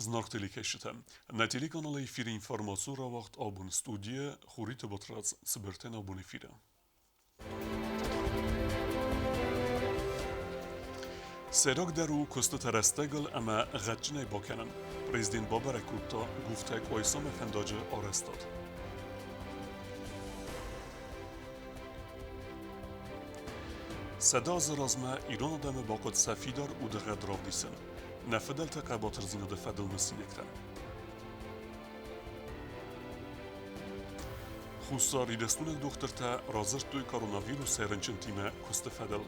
Зынаргъ телекӕсджытӕ, нӕ телеканалы эфиры информацион рауагъд абон студийӕ Хуриты Батрадз цыбыртӕн абон эфиры. Сӕйрагдӕр у куыстытӕ рӕстӕгыл ӕмӕ гъӕдджынӕй бакӕнын. Президент бабӕрӕг кодта Гуфтӕ Къуайсамӕ фӕндаджы арӕзтад. 100 азы размӕ ирон адӕмы бахъуыд сӕ фидар удыгъӕд равдисын. Нӕ фыдӕлты хъӕбатырдзинады фӕдыл мысинӕгтӕ. Хуссар Ирыстонаг дохтыртӕ радзырдтой коронавирусӕй рынчынтимӕ куысты фӕдыл.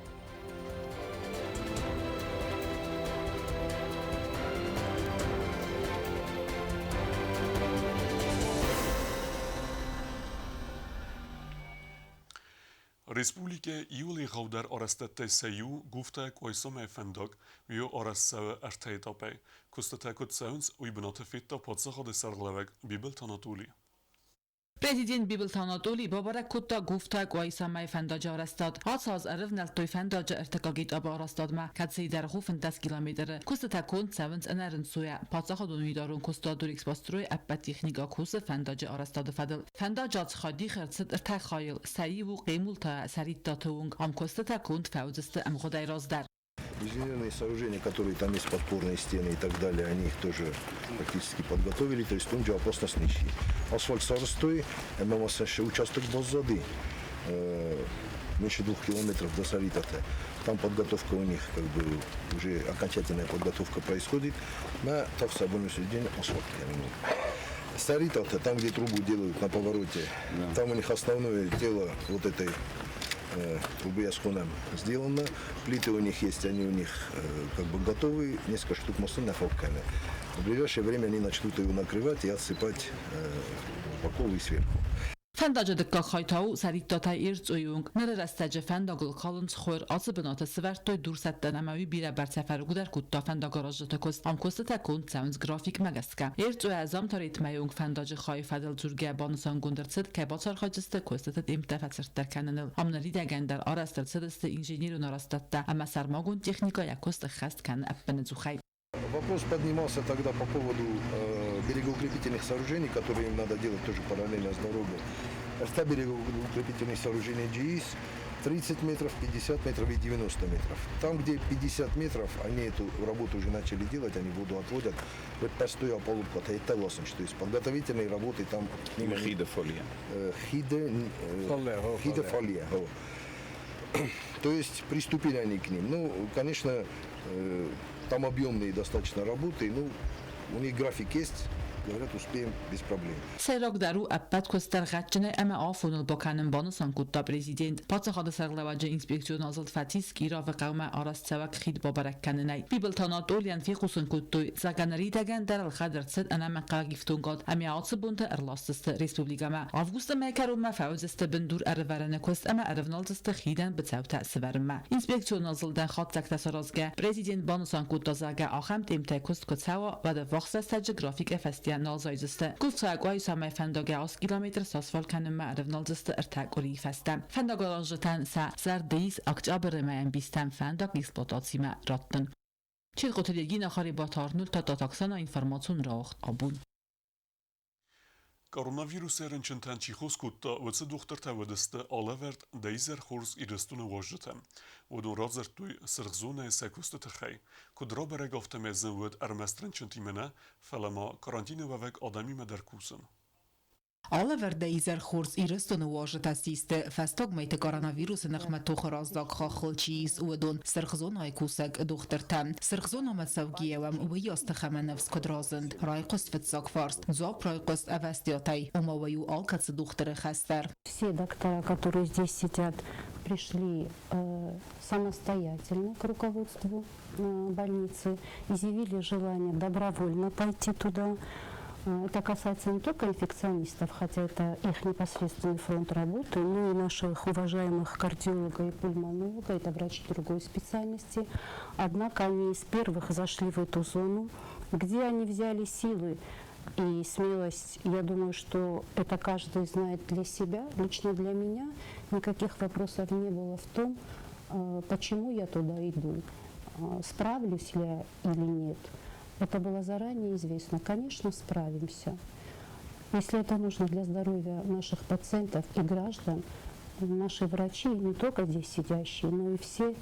Республикӕ иуыл егъаудӕр арӕзтӕдтӕй сӕ иу Гуфта Къуайсамӕ фӕндаг, уый арӕзт цӕуы ӕртӕ этапӕй. Куыстытӕ куыд цӕуынц, уый бынаты федта паддзахады сӕргълӕууӕг Бибылты Анатоли. Президент Бибылты Анатоли бабӕрӕг кодта Гуфта Къуайсамӕ фӕндаджы арӕзтад. Ацы аз ӕрывнӕлдтой фӕндаджы ӕртыккаг этапы арӕзтадмӕ, кӕцыйы дӕргъ у 15 километры. Куыстытӕ конд цӕуынц ӕнӕрынцойӕ. Паддзахадон унитарон куыстуат Дорэкспострой ӕппӕт техникӕ кусы фӕндаджы арӕзтады фӕдыл. Фӕндаджы ацыхадих ӕрцыд ӕртӕ хайыл, сӕ иу у Хъемулта, Сӕриттаты уынг. Ам куыстытӕ конд фӕуыдзысты ӕмгъуыдӕй раздӕр. Инженерные сооружения, которые там есть, подпорные стены и так далее, они их тоже практически подготовили, то есть он опасность нищий. Асфальт сарыстой, ММС участок баззади, меньше 2 километров до Саритата. Там подготовка у них, как бы, уже окончательная подготовка происходит. На день асфальт. Саритата, там, где трубу делают на повороте, там у них основное тело вот этой трубы Асхоном сделано. Плиты у них есть, они у них как бы готовы, несколько штук машин на Фоккане. В ближайшее время они начнут его накрывать и отсыпать боковые сверху. Фӕндаджы дыккаг хай та у Сӕриттатӕй Эрцъойы онг. Ныры рӕстӕджы фӕндагыл калынц хуыр. Ацы бынаты сывӕрдтой дурсӕттӕн ӕмӕ уый бирӕ бӕрцӕй фӕрогдӕр кодта фӕндагаразджыты куыст. Ам куыстытӕ конд цӕуынц графикмӕ гӕсгӕ. Эрцъойӕ Замтаретмӕйы онг фӕндаджы хайы фӕдыл дзургӕ банысангонд ӕрцыд, кӕй бацархайдзысты куыстыты темптӕ фӕцырддӕр кӕныныл. Ам ныридӕгӕн дӕр арӕзт ӕрцыдысты инженерон арӕзтӕдтӕ ӕмӕ сӕрмагонд техникӕ йӕ куыст ӕххӕст кӕны ӕппынӕдзухӕй. Вопрос поднимался тогда по поводу берегоукрепительных сооружений, которые им надо делать тоже параллельно с дорогой. Ӕртӕ берегоукрепительных сооружений GIS 30 метров, 50 метров и 90 метров. Там, где 50 метров, они эту работу уже начали делать, они воду отводят. Вот постоял полупка, это то есть подготовительные работы там. Хиды фале. Хиды, хиды фале. То есть приступили они к ним. Ну, конечно, там объемные достаточно работы, ну, у них график есть, говорят, успеем без проблем. Сӕйрагдӕр у ӕппӕт куыст дӕр гъӕдджынӕй ӕмӕ афоныл бакӕнын банысан кодта президент. Паддзахады сӕргълӕууӕджы инспекцион азылд фӕцис Кировы хъӕумӕ арӕзтцӕуӕг хид бабӕрӕг кӕнынӕй. Бибылты Анатолийӕн фехъусын кодтой, зӕгъгӕ ныридӕгӕн дӕр ӕлхӕд ӕрцыд ӕнӕмӕнгхъӕуӕг ифтонгад ӕмӕ ацы бонты ӕрласдзысты республикӕмӕ. Августы мӕйы кӕронмӕ фӕуыдзысты бындур ӕрывӕрыны куыст ӕмӕ ӕрывналдзысты хидӕн быцӕутӕ сывӕрынмӕ. Инспекцион азылдӕн хатдзӕгтӕ саразгӕ, президент банысан кодта, зӕгъгӕ, ахӕм темтӕй куыст куы цӕуа, уӕд ӕввахс рӕстӕджы графикӕй фӕстийӕ нал зайдзысты. Куыст Къуайсамӕ фӕндагӕй 8 километр сасфальт кӕнынмӕ ӕрывналдзысты ӕртӕ къуырийы фӕстӕ. Фӕндагаразджытӕн сӕ зӕрды ис октябры мӕйы ӕмбистӕм фӕндаг эксплуатацимӕ раттын. Чилкъуты Регина Харибаты Арнольд Татаксана информацион рауагъд абон. Коронавирусӕй рынчынтӕн чи хос кодта, уыцы дохтыртӕ уыдысты алӕвӕрд Дӕ изӕр хорз Ирыстоны уазджытӕм. Уыдон радзырдтой сырх зонӕйы сӕ куысты тыххӕй. Куыд рабӕрӕг, афтӕмӕй зын уыд ӕрмӕст рынчынтимӕ нӕ, фӕлӕ ма карантины уӕвӕг адӕмимӕ дӕр кусын. Алӕвӕрдӕй изӕр хорз Ирыстоны уазджытӕ систы фӕстаг мӕйты коронавирусы ныхмӕ тохы раздзаг хаххыл чи ис, уыдон Сырх зонайы кусӕг дохтыртӕ. Сырх зонамӕ цӕугӕйӕ уӕм уыйас тых ӕмӕ ныфс куыд разынд? Райхъуыст фыццаг фарст. Дзуапп райхъуыст ӕвӕстиатӕй. Ома уӕ иу алкӕцы дохтыры хӕс дӕр. Все доктора, которые здесь сидят, пришли самостоятельно к руководству больницы, изъявили желание добровольно пойти туда. Это касается не только инфекционистов, хотя это их непосредственный фронт работы, но и наших уважаемых кардиолога и пульмонолога, это врачи другой специальности. Однако они из первых зашли в эту зону, где они взяли силы и смелость. Я думаю, что это каждый знает для себя. Лично для меня никаких вопросов не было в том, почему я туда иду, справлюсь ли я или нет. Это было заранее известно. Конечно, справимся. Если это нужно для здоровья наших пациентов и граждан, наши врачи, не только здесь сидящие, но и все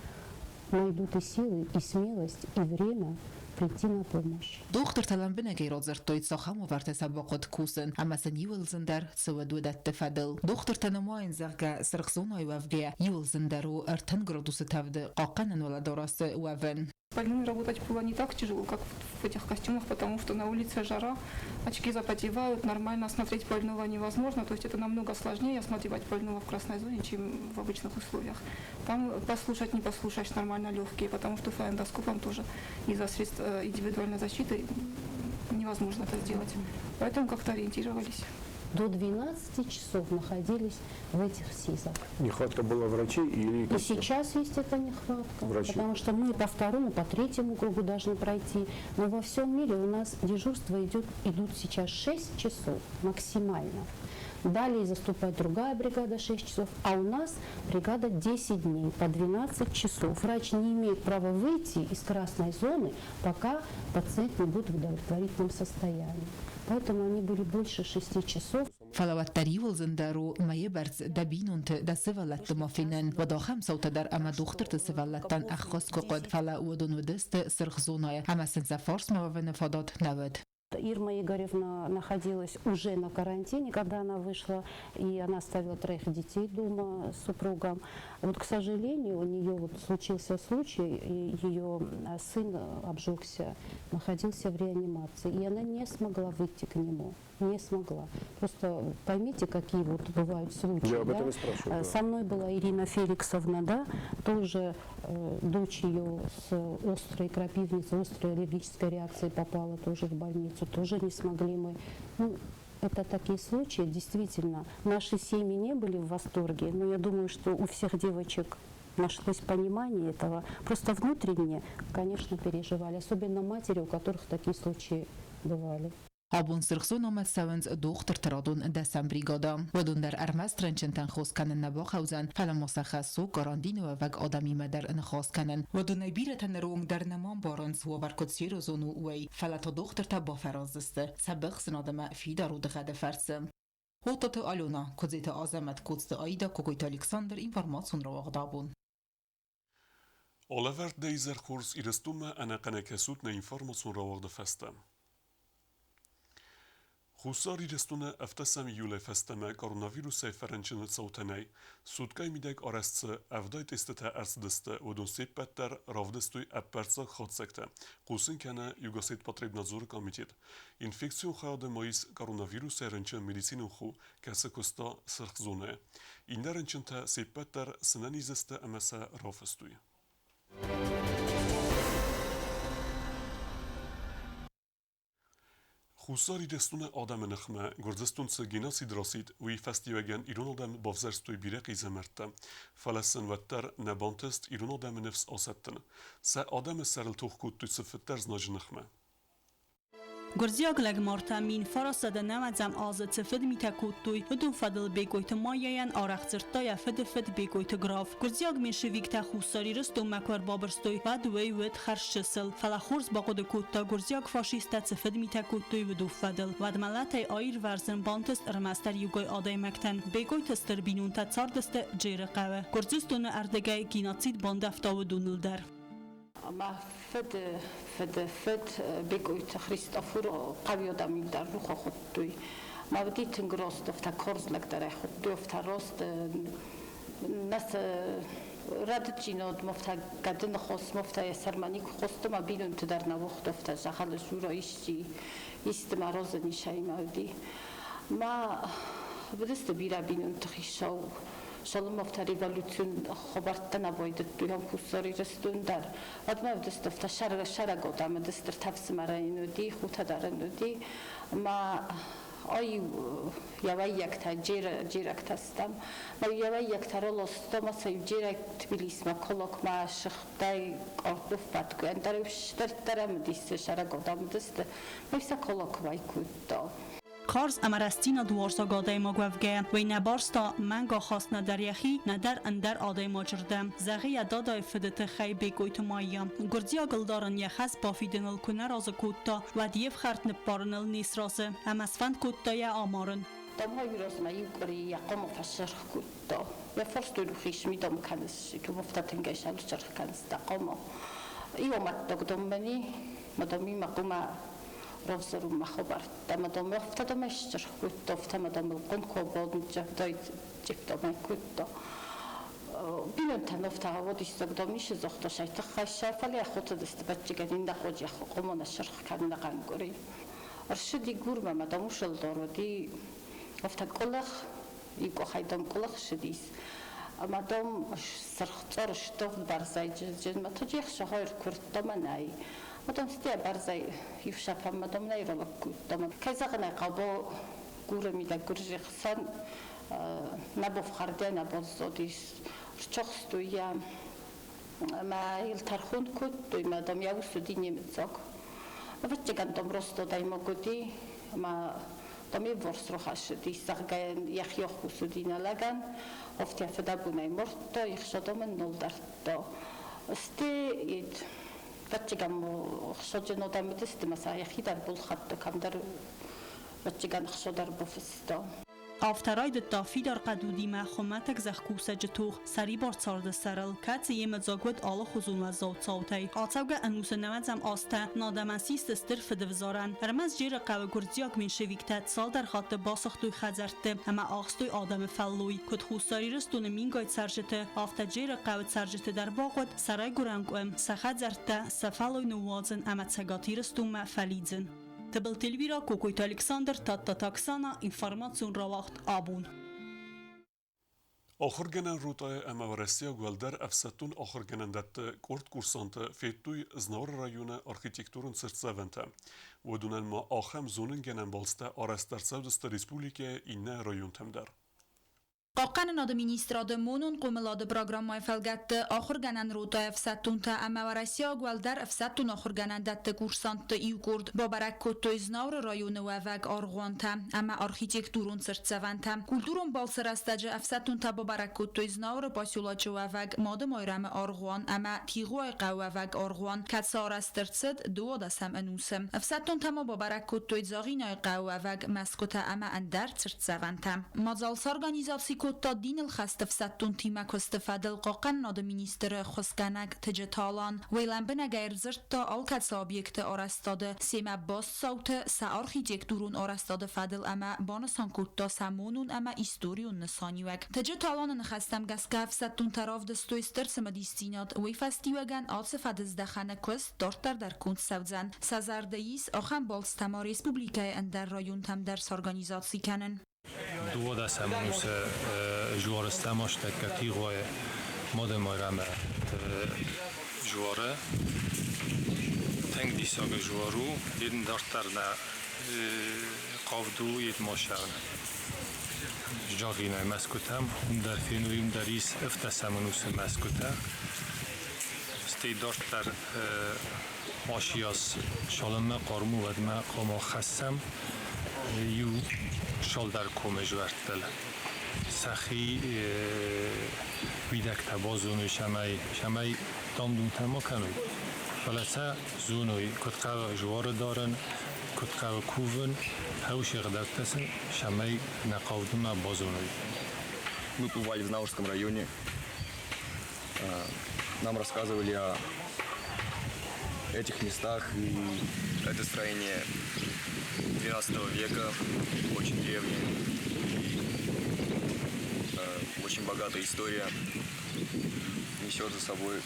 найдут и силы, и смелость, и время прийти на помощь. Дохтыртӕ лӕмбынӕгӕй радзырдтой, цахӕм уавӕртӕ сӕ бахъуыд кусын ӕмӕ сын иуыл зындӕр цы уыд, уыдӕтты фӕдыл. Дохтыртӕ нымайынц, зӕгъгӕ, Сырх зонӕйы уӕвгӕйӕ, иуыл зындӕр у 30 градусы тӕвды хъахъхъӕнӕн уӕлӕдарӕсы уӕвын. Больным работать было не так тяжело, как в этих костюмах, потому что на улице жара, очки запотевают, нормально осмотреть больного невозможно. То есть это намного сложнее осматривать больного в красной зоне, чем в обычных условиях. Там послушать, не послушаешь нормально легкие, потому что фонендоскопом тоже из-за средств индивидуальной защиты невозможно это сделать. Поэтому как-то ориентировались. До 12 часов находились в этих СИЗах. Нехватка была врачей или И сейчас есть эта нехватка, Врачей. потому что мы по второму, по третьему кругу должны пройти. Но во всем мире у нас дежурство идут сейчас 6 часов максимально. Далее заступает другая бригада 6 часов, а у нас бригада 10 дней по 12 часов. Врач не имеет права выйти из красной зоны, пока пациент не будет в удовлетворительном состоянии. Поэтому они были больше 6 часов. Фӕлӕ уӕддӕр иуыл зындӕр у мӕйы бӕрц дӕ бинонты, дӕ сывӕллӕтты ма фенын. Уӕд ахӕм цаутӕ дӕр ӕмӕ дохтырты сывӕллӕттӕн ӕххуыс куы хъуыд, фӕлӕ уыдон уыдысты сырх зонӕйы ӕмӕ сын сӕ фарсмӕ уӕвыны фадат нӕ уыд. Ирма Игоревна находилась уже на карантине, когда она вышла, и она оставила троих детей дома с супругом. Вот, к сожалению, у нее вот случился случай, и ее сын обжегся, находился в реанимации, и она не смогла выйти к нему, не смогла. Просто поймите, какие вот бывают случаи. Я об этом да? и спрашиваю, да. Со мной была Ирина Феликсовна, да, тоже дочь ее с острой крапивницей, острой аллергической реакцией попала тоже в больницу, тоже не смогли мы. Ну, это такие случаи, действительно. Наши семьи не были в восторге, но я думаю, что у всех девочек нашлось понимание этого. Просто внутренне, конечно, переживали, особенно матери, у которых такие случаи бывали. Абон Сырх зонӕмӕ цӕуынц дохтырты радон 10-ӕм бригадӕ. Уыдон дӕр ӕрмӕст рынчынтӕн хос кӕнын нӕ бахъӕудзӕн, фӕлӕ ма сӕ хӕс у карантины уӕвӕг адӕмимӕ дӕр ныхас кӕнын. Уыдонӕй бирӕтӕ ныры онг дӕр нӕма ӕмбарынц, уавӕр куыд серьезон у, уый. Фӕлӕ та дохтыртӕ бафӕраздзысты сӕ быхсынад ӕмӕ фидар удыгъӕды фӕрцы. Хъотаты Алена, Куыдзеты Азӕмӕт, Коцты Аида, Кокойты Александр, информацион рауагъд «Абон». Алӕвӕрд дӕ изӕр хорз, Ирыстонмӕ ӕнӕхъӕнӕй кӕсут нӕ информацион рауагъды фӕстӕ. Хуссар Ирыстоны 17 июлӕй фӕстӕмӕ коронавирусӕй фӕрынчыны цаутӕ нӕй. Суткӕйы мидӕг арӕзт цы 70 тестытӕ ӕрцыдысты, уыдон се ппӕт дӕр равдыстой ӕппӕрццаг хатдзӕгтӕ, хъусын кӕны Югосетпотребнадзоры комитет. Инфекцион хайады ма ис коронавирусӕй рынчын медицинон хо, кӕцы куыста сырх зонӕйы. Иннӕ рынчынтӕ се ппӕт дӕр сынӕниз сты ӕмӕ сӕ рафыстой. Хуссар Ирыстоны адӕмы ныхмӕ Гуырдзыстон цы геноцид рацыд, уый фӕстиуӕгӕн ирон адӕм бавзӕрстой бирӕ хъизӕмӕрттӕ. Фӕлӕ сын уӕддӕр нӕ бантыст ирон адӕмы ныфс асӕттын. Сӕ адӕмы сӕрыл тох кодтой цыфыддӕр знаджы ныхмӕ. Гуырдзиаг лӕгмартӕ 1990 азы цы фыдмитӕ кодтой, уыдон фӕдыл Бекъойты Майайӕн арӕх дзырдта йӕ фыды фыд Бекъойты Граф. Гуырдзиаг меньшевиктӕ Хуссар Ирыстонмӕ куы ӕрбабырстой, уӕд уый уыд хӕрзчысыл, фӕлӕ хорз бахъуыды кодта, гуырдзиаг фашисттӕ цы фыдмитӕ кодтой, уыдон фӕдыл. Уӕд мӕлӕтӕй аирвӕзын бантыст ӕрмӕстдӕр иугай адӕймӕгтӕн. Бекъойты стыр бинонтӕ цардысты Джеры хъӕуы. Гуырдзыстоны ӕрдыгӕй геноцид бандӕвта уыдоныл дӕр. Мӕ фыды фыды фыд Бекъойты Христофор хъӕуы адӕм дӕр рухо хуыдтой. Мӕ уыди тынг рост, афтӕ хорз лӕг дӕр ӕй хуыдтой, афтӕ рост нӕ рӕдыдджинод, афтӕ гӕды ныхос, афтӕ йӕ сӕрмӕ никуы хосты, мӕ бинонты дӕр нӕ уагъта, афтӕ дзӕгъӕлы дзура исчи исты мӕ розы нисӕимӕ уыди. Мӕ уыдысты бирӕ бинонты хицау. Цалынмӕ афтӕ революцион хабӕрттӕ нӕ байдыдтой ам Хуссар Ирыстон дӕр. Уӕдмӕ уыдысты афтӕ сӕрӕг адӕм уыдысты, ӕртӕ ӕфсымӕрӕн уыди, хотӕ дӕр ын уыди. Мӕ ай еуӕййӕгтӕ джерӕгтӕ стӕм. Мӕ еуӕййӕгтӕ раластам, ӕ джерӕг Тбилисмӕ Колокмӕ сыгъдӕй картоф фӕткъуы, ӕндӕр стырддӕр ӕм уыдис, сӕрӕг адӕм уыдысты. Мӕ сӕ Колокмӕ кодта. Карз ӕмӕ рӕстдзинадуарзаг адӕймаг уӕвгӕйӕ, уый нӕ барста мӕнг ахаст нӕдӕр йӕхи, нӕдӕр ӕндӕр адӕймаджы рдӕм, зӕгъы йӕ дадайы фыды тыххӕй Бекъойты Майя. Гуырдзиаг ӕлдар ын йӕ хӕс бафидыныл куы нӕ разы кодта, уӕд йе фхӕрд ныппарыныл не сразы ӕмӕ сфӕнд кодта йӕ амарын. Домойы размӕ иу къуыри йӕ хъома фӕсырх кодта. Йӕ фарстой рухис мидом кӕныс, тумуфта тынгӕй сӕрх кӕныс дӕ хъома. Иу амӕттаг доммӕни, мадомимӕ хъума равзарун хабӕрттӕ, мадом офта домӕсчырх кодта, офта мадом хъонкобон джифтомай кодта. Бинонтӕн офта водистаг домишы зохто шай тыххӕй фӕлӕ хотыдысты бӕтчыгӕн иннӕ ходжы хъомона сырх кӕнын хъангури. Ӕрсыди Гурмӕ, мадом ушылдор уыди офта къуылых, иу къухӕй дом къуылых ссыдис. Мадом сырх цъор стовд бӕрзӕйджын, ма тоджы ӕхсӕгъойр куырдта мӕнӕй. Мадом стӕ бӕрзӕй иу сапан мадом нӕй ролак кодта. Кӕй зӕгъын ӕй хъӕуы, Гуры мидӕг гуырджы хсӕн нӕ бофхӕрдӕ нӕ баззадис. Рчохстой йӕ ӕмӕ йыл тӕрхон кодтой, мадом йӕ ус уыди немыцаг. Ӕвӕццӕгӕн дом рост адӕймаг уыди, ӕмӕ дом ӕвварс рахӕссыдис, зӕгъгӕ, йӕхи ӕххуыс уыди нӕ лӕгӕн, афтӕ фыдӕбонӕй мардта, ӕхсадом ын нал дардта. Стӕй ӕвӕццӕгӕн ӕхсаджын адӕм уыдысты, ӕмӕ сӕ йӕхи дӕр балхӕдта, кӕмдӕр ӕвӕццӕгӕн ӕхца дӕр бафыста. Афтӕ райдыдта фидар хъӕдудимӕ хуымӕтӕг зӕхкусӕджы тох сӕрибар царды сӕрыл, кӕцы йемыдзаг уыд алыхуызон уӕззау цаутӕй. Ацӕугӕ ӕнусы 90-ӕм азтӕ адӕмӕн систы стыр фыдывзарӕн. Ӕрмӕст Джеры хъӕуы гуырдзиаг меньшевиктӕ цалдӕр хатты басыгътой хӕдзӕртты ӕмӕ ахстой адӕмы фӕллой. Куыд Хуссар Ирыстоны мингай цӕрджыты, афтӕ Джеры хъӕуы цӕрджыты дӕр бахъуыд сӕ райгуырӕн къуым, сӕ хӕдзӕрттӕ, сӕ фӕллой ныууадзын ӕмӕ Цӕгат Ирыстонмӕ фӕлидзын. Тыбылты Эльвира, Кокойты Александр, Тадтаты Оксана, информацион рауагъд «Абон». Ахуыргӕнӕн ротӕйы ӕмӕ Уӕрӕсейаг уӕлдӕр ӕфсӕддон ахуыргӕнӕндӕтты къорд курсанты федтой Знауыры районы архитектурон цыртдзӕвӕнтӕ. Уыдонӕн ма ахӕм зонынгӕнӕн балцтӕ арӕзт ӕрцӕудзысты республикӕйы иннӕ районтӕм дӕр. Хъахъхъӕнынады министрады монон хъомылады программӕйы фӕлгӕтты ахуыргӕнӕн ротӕйы ӕфсӕддонтӕ ӕмӕ уӕрӕсейаг уӕлдӕр ӕфсӕддон ахуыргӕнӕндӕтты курсантты иу къорд бабӕрӕг кодтой Знауыры районы уӕвӕг аргъуантӕ ӕмӕ архитектурон цыртдзӕвӕнтӕ. Культурон балцы рӕстӕджы ӕфсӕддонтӕ бабӕрӕг кодтой Знауыры поселочы уӕвӕг Мады Майрӕмы аргъуан ӕмӕ Тигъуайы хъӕуы уӕвӕг аргъуан, кӕцы арӕзт ӕрцыд 12-ӕм ӕнусы. Ӕфсӕддонтӕ ма бабӕрӕг кодтой Дзагъинайы хъӕуы уӕвӕг мӕсгуытӕ ӕмӕ ӕндӕр цыртдзӕвӕнтӕ. Мадзал сорганизаци кодта диныл хӕст ӕфсӕддонтимӕ куысты фӕдыл хъахъхъӕнынады министры ӕххуысгӕнӕг Тыджыты Алан. Уый лӕмбынӕгӕй ӕрдзырдта алкӕцы объекты арӕзтады, семӕ баст цауты, сӕ архитектурон арӕзтады фӕдыл ӕмӕ банысан кодта сӕ монон ӕмӕ историон нысаниуӕг. Тыджыты Аланы ныхӕстӕм гӕсгӕ ӕфсӕддонтӕ равдыстой стыр цымыдисдзинад, уый фӕстиуӕгӕн ацы фӕдыздӕхӕны куыст дарддӕр дӕр конд цӕудзӕн. Сӕ зӕрды ис ахӕм балцтӕ ма республикӕйы ӕндӕр районтӕм дӕр сорганизаци кӕнын. 12-ӕм ӕнусы жуарыстӕм астӕккӕ Тигъуайы Мады Майрӕмы жуары тынг диссаг жуар у, едын дарддӕр нӕ хъавд у, ед ма сӕгъын. Джагъинӕй мӕсгуытӕм, уым дӕр фенуй, уым дӕр ис ӕфтӕсӕм ӕнусы мӕсгуытӕ. Стӕй дарддӕр асиас цалынмӕ хъарм у, уӕдмӕ хъуамӕ хӕссӕм иу цалдӕр комы жуӕрттыл. Сӕхи уидӕгтӕ базоной, цӕмӕй дам-думтӕ ма кӕной. Фӕлӕ сӕ зоной, куыд хъӕуы жуары дарын, куыд хъӕуы кувын, хъӕуы се гъдӕуттӕ сын, цӕмӕй нӕ хъӕудымӕ базоной. Мы побывали в Знаурском районе. Нам рассказывали о этих местах. И это строение XII века, очень древнее. И очень богатая история несет за собой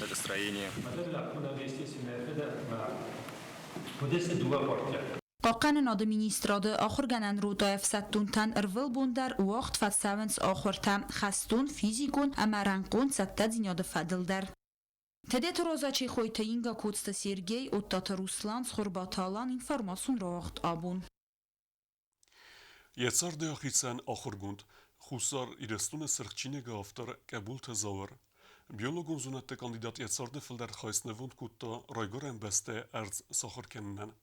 это строение. Хъахъхъӕнынады министрады ахуыргӕнӕн ротӕйы ӕфсӕддонтӕн ӕрвылбон дӕр уагъд фӕцӕуынц ахуыртӕ хӕстон, физикон ӕмӕ рӕнхъон цӕттӕдзинады фӕдыл дӕр. Тедеты Роза, Чехойты Инга, Коцты Сергей, Оттаты Руслан, Цхуырбаты Алан, информацион рауагъд «Абон». Йӕ царды ахицӕн ахуыргонд Хуссар Ирыстоны Сырх чиныгы автор Къӕбулты Зауыр. Биологон зонӕдты кандидат йӕ царды фылдӕр хай снывонд кодта райгуырӕн бӕстӕ ӕрдз сахуыр кӕнынӕн.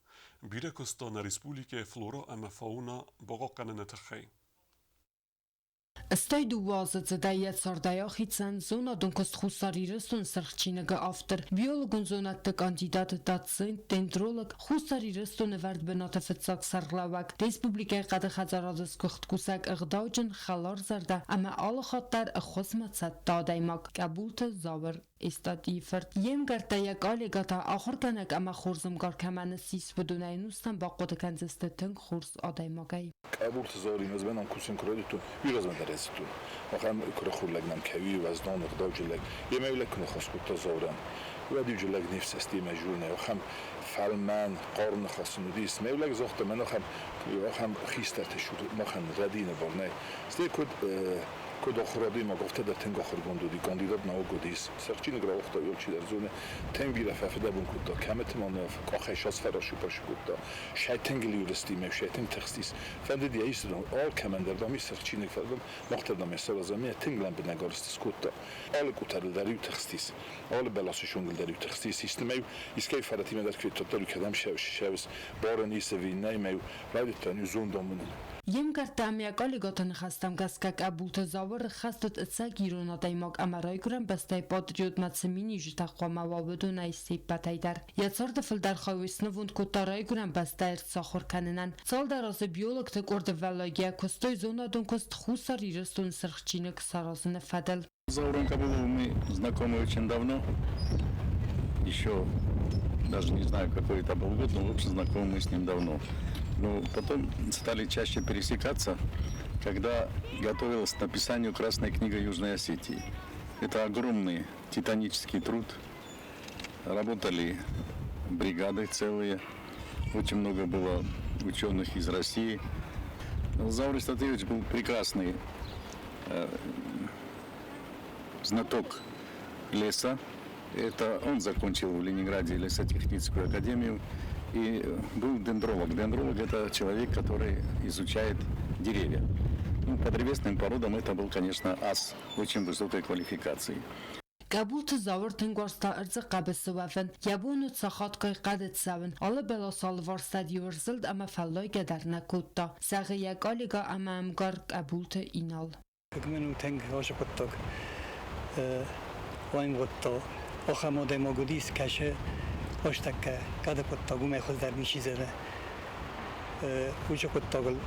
Бирӕ куыста нӕ республикӕйы флорӕ ӕмӕ фаунӕ бахъахъхъӕныны тыххӕй. 82 аздзыдӕй йӕ цардӕй ахицӕн зонадон куыст Хуссар Ирыстоны Сырх чиныг-ы автор, биологон зонӕдты кандидат, доцент, дендролог, Хуссар Ирыстоны ӕвӕрд бынаты фыццаг сӕргълӕууӕг, республикӕйы хъӕды хӕдзарады сгуыхт кусӕг ӕгъдауджын, хӕларзӕрдӕ ӕмӕ алыхатт дӕр ӕххуысмӕ цӕттӕ адӕймаг Къӕбулты Зауыр. Эстатийы фырт. Йе мгӕрттӕ, йӕ коллегӕтӕ, ахуыргӕнӕг ӕмӕ хорз ӕмгар кӕмӕн ссис, уыдонӕй ӕнустӕм бахъуыды кӕндзысты тынг хорз адӕймагӕй. Къӕбулты Заури мӕзмӕнӕн кусын куы райдыдтон, уый размӕ дӕр ӕз зыдтон. Ахӕм куырыхон лӕг нӕм кӕуи, уӕздан, ӕгъдауджын лӕг. Йемӕ лӕг куы ныхас кодта Заурӕн, уӕд-иу лӕг не фсӕст йемӕ журнал, ахӕм фӕлмӕн, хъарм ныхас ын уыдис. Мӕ лӕг загъта, мӕн ахӕм, ахӕм хистӕрты махӕн рӕдийыны бар нӕй. Стӕй куыд Куыд ахуырадӕймаг, афтӕ дӕр тынг ахуыргонд уыди, кандидат наук уыдис. Сырх чиныг рауагъта, уый чидӕр зоны. Тынг бирӕ фӕфыдӕбон кодта, кӕмыты ма нӕ къахӕй сасфӕрасу-пасу кодта. Сӕ тынг ыл-иу сӕ тынг тыхстис. Фӕндыд йӕ исдон, алкӕмӕн дӕр дам ис сырх чиныг, фӕлӕ мах дӕр дам йӕ саразӕм, йӕ тынг лӕмбынӕг арӕзт скодта. Алы къутӕрыл дӕр-иу тыхстис, алы бӕласы сунгыл дӕр-иу тыхстис. Исты-ма-иу искӕй фӕрӕтимӕ дӕр куы федта, кӕдӕм ссӕуыс, бар ын ис ӕви нӕй, мӕ-иу райдыдта-иу зонд амонын. Йе мгӕрттӕ ӕмӕ йӕ коллегӕты ныхӕстӕм гӕсгӕ Къӕбулты Зауыр хӕст уыд ӕцӕг ирон адӕймаг ӕмӕ райгуырӕн бӕстӕйы патриотмӕ цы миниуджытӕ хъуамӕ уа, уыдонӕй се ппӕтӕй дӕр. Йӕ царды фылдӕр хай уый снывонд кодта райгуырӕн бӕстӕйы ӕрцахуыр кӕнынӕн. Цалдӕр азы биологты къорды фӕллойгӕ куыстой зонадон куыст Хуссар Ирыстоны Сырх чиныг саразыны фӕдыл. Зауром Кабуловым мы знакомы очень давно. Еще даже не знаю, какой это был год, но в общем знакомы мы с ним давно. Но потом стали чаще пересекаться, когда готовилась к написанию Красной книги Южной Осетии. Это огромный титанический труд. Работали бригады целые. Очень много было ученых из России. Заур Истатиевич был прекрасный знаток леса. Это он закончил в Ленинграде лесотехническую академию и был дендролог. Дендролог – это человек, который изучает деревья. Ну, по древесным породам это был, конечно, ас очень высокой квалификации. Къӕбулты Зауыр тынг уарзта ӕрдзы хъӕбысы уӕвын, йӕ бон уыд сахатгай хъӕды цӕуын, алы бӕласы алыварс цӕд-иу ӕрзылд ӕмӕ фӕллойгӕ дӕр нӕ кодта, зӕгъы йӕ коллегӕ ӕмӕ ӕмгар Къӕбулты Инал. Мӕн у тынг хорз хъуыддаг. Уаимгъуыдта ахӕм адӕймаг уыдис, кӕсы астӕккӕ кады хъуыддаг, уымӕй хуыздӕр ничи зӕгъы. Уыцы хъуыддагыл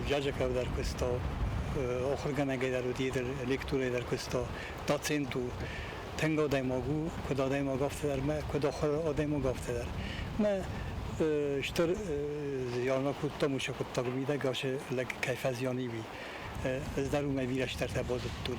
Джаджаков дӕр куыста, ахуыргӕнӕгӕй дӕр уыди, лекторӕй дӕр куыста, доцент у. Тынг адӕймаг у, куыд адӕймаг, афтӕ дӕр мӕ, куыд ахуыр адӕймаг, афтӕ дӕр. Мӕ стыр зиан кодтам уыцы хъуыддагыл мидӕг ацы лӕг кӕй фӕзиан и, уый. Ӕз дӕр уымӕй бирӕ стӕртӕ базыдтон.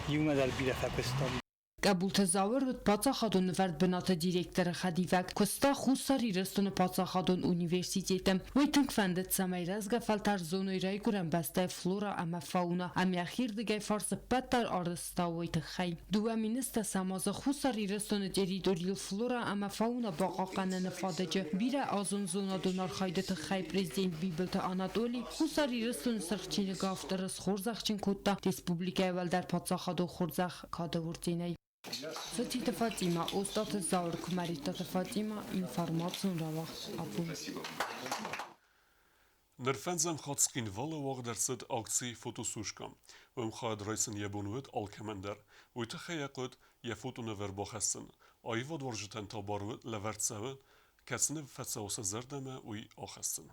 Иумӕ дӕр бирӕ фӕкуыстам. Къӕбулты Зауыр уыд паддзахадон нывӕрд бынаты директоры хӕдивӕг, куыста Хуссар Ирыстоны паддзахадон университеты. Уый тынг фӕндыд, цӕмӕй рӕзгӕ фӕлтӕр зоной райгуырӕн бӕстӕйы флорӕ ӕмӕ фаунӕ ӕмӕ йӕхирдыгӕй фарс ӕппӕт дӕр арӕзта уый тыххӕй. Дыууӕ министры сӕм азы Хуссар Ирыстоны территорийыл флорӕ ӕмӕ фаунӕ бахъахъхъӕныны фадыджы бирӕазон зонадон архайды тыххӕй президент Бибылты Анатоли Хуссар Ирыстоны Сырх чиныг авторы схорзӕхджын кодта республикӕйы уӕлдӕр паддзахадон хорзӕх кады орденӕй. Цотиты Фатимӕ, Остъаты Зауыр, Куымӕридтаты Фатимӕ, информацион рауагъд Апу. Ныр фӕндзӕм хатт Цхинвалы уагъд ӕрцыд акци «Фотосушка». Уым хайад райсын йӕ бон уыд алкӕмӕн дӕр. Уый тыххӕй йӕ хъуыд йӕ фотонывӕр бахӕссын. Аивадуарзджытӕн та бар уыд лӕвӕрд цӕуы, кӕцы ныв фӕцӕуы сӕ зӕрдӕмӕ, уый ахӕссын.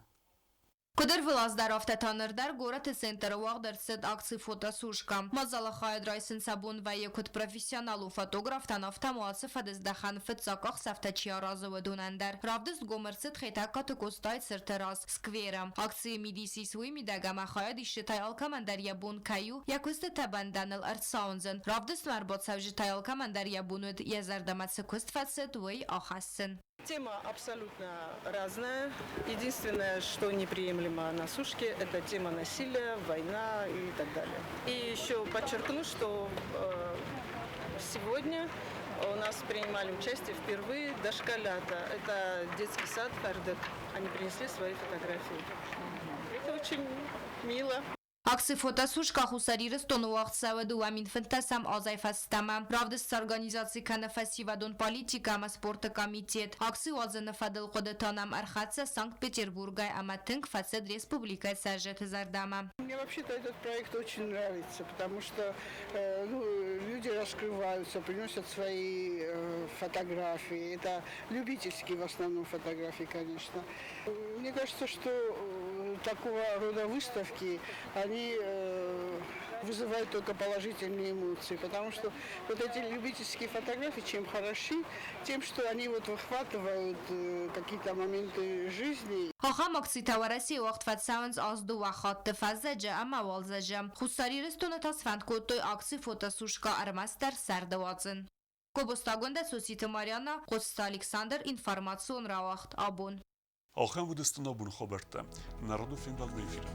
Куыд ӕрвылаз дӕр, афтӕ та ныр дӕр горӕты центры уагъд ӕрцыд акци «Фотосушка». Мадзалы хайад райсын сӕ бон вӕййы куыд профессионалон фотографтӕн, афтӕ ма ацы фӕдыздӕхӕн фыццаг къахдзӕфтӕ чи аразы, уыдонӕн дӕр. Равдыст гом ӕрцыд Хетӕгкаты Къостайы цырты раз, скверы. Акцийы мидис ис уый мидӕг ӕмӕ хайадисджытӕй алкӕмӕн дӕр йӕ бон кӕй у, йӕ куыстытӕ бӕндӕныл ӕрцауындзын. Равдыстмӕ ӕрбацӕуджытӕй алкӕмӕн дӕр йӕ бон уыд, йӕ зӕрдӕмӕ цы куыст фӕцыд, уый ахӕссын. Тема абсолютно разная. Единственное, что неприемлемо на сушке, это тема насилия, война и так далее. И еще подчеркну, что сегодня у нас принимали участие впервые дошколята. Это детский сад «Фардек». Они принесли свои фотографии. Это очень мило. Акци «Фотосушка» Хуссар Ирыстоны уагъд цӕуы 2015 азӕй фӕстӕмӕ. Равдыст сорганизаци кӕны фӕсивӕдон политикӕ ӕмӕ спорты комитет. Акци уадзыны фӕдыл хъуыдытӕ нӕм ӕрхӕццӕ Санкт-Петербургӕй ӕмӕ тынг фӕцыд республикӕйы цӕрджыты зӕрдӕмӕ. Мне вообще-то этот проект очень нравится, потому что ну, люди раскрываются, приносят свои фотографии. Это любительские в основном фотографии, конечно. Мне кажется, что такого рода выставки, они вызывают только положительные эмоции, потому что вот эти любительские фотографии чем хороши, тем, что они вот выхватывают какие-то моменты жизни. Ахӕм акцитӕ Уӕрӕсейы уагъд фӕцӕуынц аз дыууӕ хатты фӕззӕджы ӕмӕ уалдзӕджы. Хуссар Ирыстоны та сфӕнд кодтой акци «Фотосушка» ӕрмӕстдӕр сӕрды уадзын. Кобостагондӕ Соситы Марьяна, Хъоцыты Александр, информацион рауагъд «Абон». Ахӕм уыдысты нӕ боны хабӕрттӕ. Нӕ радон фембӕлдмӕ эфиры.